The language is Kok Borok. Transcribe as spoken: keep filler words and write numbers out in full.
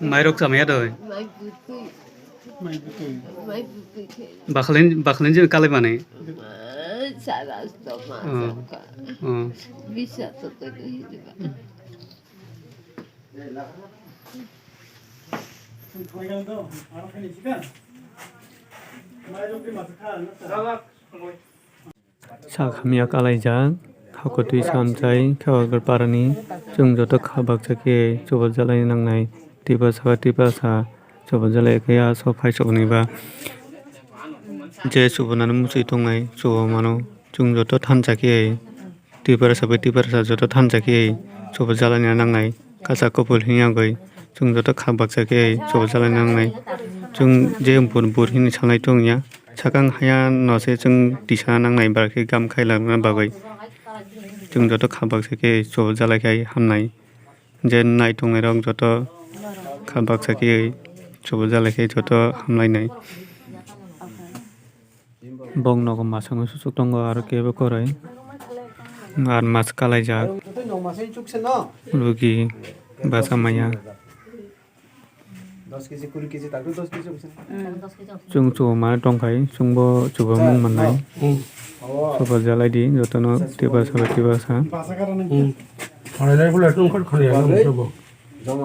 Mairok chamaya doi. Mai bwtwi. Mai bwtwi. Mai bwtwi khe. Bakhlin, bakhlin jin kalai mani. Saras to ma Oh. Sakha. Oh. Bisa to to ni ba. Sak hamya kalaijak, hakutwi samchai, Khewargarh parani, chwng joto kha baksa khe chubajalai nangnai, Tiprasa bai Tiprasa chubajalai khe aswk phai chuknwi ba je chubunani muchwi tongnai, chuba mano, chwng joto thansa khe Tiprasa bai Tiprasa joto thansa khe chubajalai nangnai, kacha kupul hinya goi, chwng joto kha baksa khe chubajalai nangnai, chwng je bur bur hini sanai tongya. Sakang haya no se chwng tisa nangnai bar khe gam khai lana bagwi. Chwng joto kha baksa khe chubajalai khai hamnai. Je nai tongnai rok joto kha baksa khe chubajalai khe joto hamlainai. Bok nogo masangwi susuk tongo aro kebo kwrwi. Ar mas kalaijak. Rugi basa maya. Dos kg, kuri kg, tak dos kg. Chwng chuba mani tongkhai, chwngbo chuba mung mannai. Chuba jalai di, jotono tiprasa bai tiprasa.